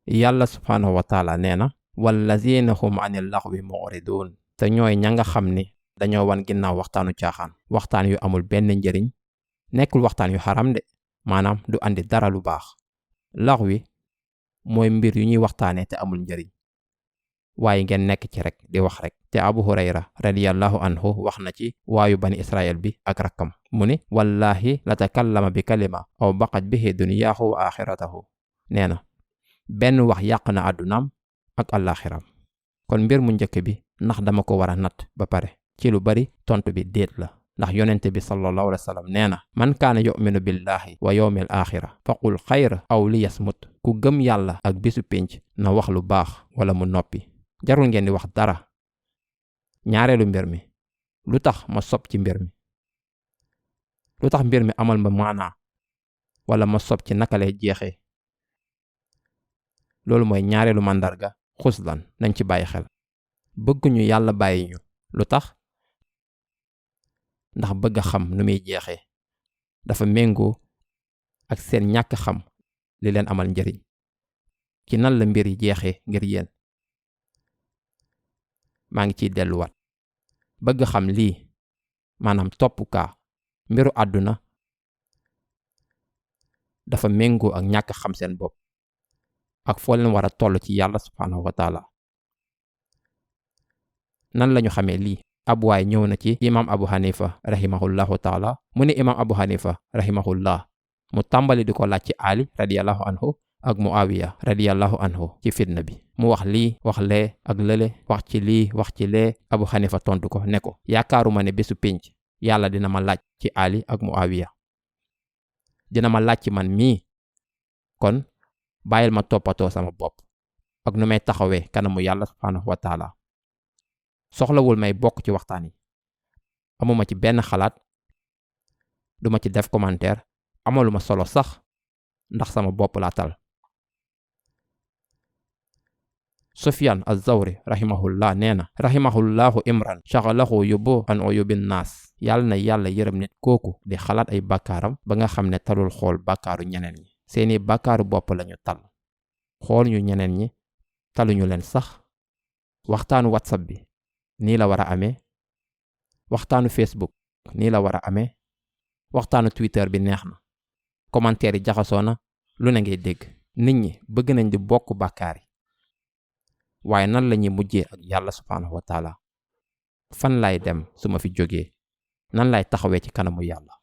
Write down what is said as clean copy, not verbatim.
yàlla subhaanahu wa taala nee na wallazina hum anil laghwi mu'ridun te ñooy ña nga xam ni dañoo wan ginnaaw waxtaanu caaxaan waxtaan yu amul benn njëriñ nekkul waxtaan yu xaram de maanaam du andi dara lu baax. laghwi mooy mbir yu ñuy waxtaanee te amul njëriñ waaye ngeen nekk ci rek di wax rek. te Abu Hurayra radiyallahu anhu wax na ci waayu bani Israël bi ak rakkam mu ni wallahi la takallama bi kalima aw baqat bihi duniyaahu wa axiratahu nee na benn wax yàq na àddunaam ak àllaaxiram. kon mbir mu njëkk bi ndax dama ko war a natt ba pare ci lu bari tontu bi déet la ndax yonente bi sallallahu alayhi wa sallam nee na man kaana yu'minu billahi wa yawmil axira faqul xayra aw liyasmut ku gëm yàlla ak bisu pénc na wax lu baax wala mu noppi. jarul ngeen di wax dara. ñaareelu mbir mi lu tax ma sob ci mbir mi lu tax mbir mi amal ma maanaa wala ma sob ci naka lay jeexee loolu mooy ñaareelu màndarga xuslan nañ ci bàyyi xel. bëgguñu yàlla bàyyi ñu lu tax ndax bëgg a xam nu muy jeexee dafa méngoo ak seen ñàkk xam li leen amal njëriñ ci nan la mbir yi jeexee ngir yéen. maa ngi ciy delluwaat bëgg xam lii maanaam topp kaa mbiru àdduna dafa méngoo ak ñàkk xam seen bopp ak foo leen war a toll ci yàlla subhaanahu wa taala. nan lañu xamee lii ab waay ñëw na ci imam Abu Hanifa rahimahullahu taala mu ne imam Abu Hanifa rahimahullah mu tàmbali di ko laaj ci Ali radiyallahu anhu ak Muawiya radiyallahu anhu ci fitna bi mu wax lii wax lee ak lële wax ci lii wax ci lee. Abu Hanifa tontu ko ne ko yaakaaruma ne bésu pénc yàlla dina ma laaj ci Ali ak Muawiya dina ma laaj ci man mii kon bàyyil ma toppatoo sama bopp ak nu may taxawee kanamu yàlla subhaanahu wa taala. soxlawul may bokk ci waxtaan yi amuma ci benn xalaat duma ci def commentaire amaluma solo sax ndax sama bopp laa tal. Sufyan az-Zawri rahimahullah nee na rahimahullahu imran shaghalahu yubbu an uyubin naas yàlla na yàlla yërëm nit kooku di xalaat ay bàkkaaram ba nga xam ne talul xool bàkkaaru ñeneen ñi seeni bàkkaaru bopp lañu tal xool ñu ñeneen ñi taluñu leen sax. waxtaanu WhatsApp bi nii la war a amee waxtaanu Facebook nii la war a amee waxtaanu Twitter bi neex na commentaire yi jaxasoo na lu ne ngay dégg. nit ñi bëgg nañ di bokk bàkkaar yi waaye nan la ñuy mujjee ak yàlla subhaanahu wa taala fan laay dem su ma fi jógee nan laay taxawee ci kanamu yàlla.